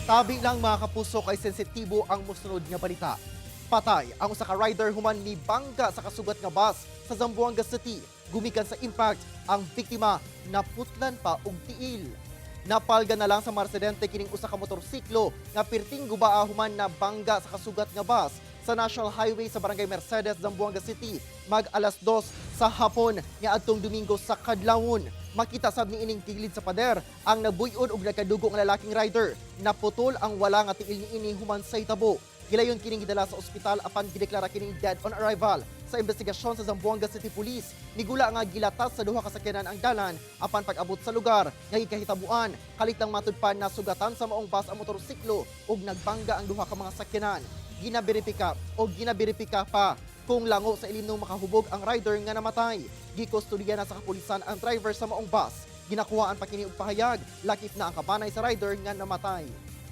Tabi lang, mga kapuso, kay sensitibo ang musunod nga balita. Patay ang usa ka rider human ni bangga sa kasugat nga bus sa Zamboanga City. Gumikan sa impact, ang biktima naputlan pa og tiil. Napalga na lang sa mga residente kining usa ka motorsiklo nga pirting gubaa human na bangga sa kasugat nga bus sa National Highway sa Barangay Mercedes, Zamboanga City mag 2:00 sa hapon nga adtong Domingo sa kadlawon. Makita sab ni ining gilid sa pader ang nabuy-on og nagkadugo nga lalaking rider. Naputol ang wala nga tiil niini human sa hitabo. Gilayon kining gidala sa ospital apan gideklara kining dead on arrival. Sa investigasyon sa Zamboanga City Police, nigula nga gilatas sa duha ka sakyanan ang dalan apan pag-abot sa lugar nga gikahitabuan, kalit lang matud pa nasugatan sa maong bus ang motorsiklo ug nagbangga ang duha ka mga sakyanan. Ginaberipika o ginaberipika pa kung lango sa ilimnong makahubog ang rider nga namatay. Gikustodiya na sa kapulisan ang driver sa maong bus. Ginakuhaan pa kini og pahayag, lakip na ang kabanay sa rider nga namatay.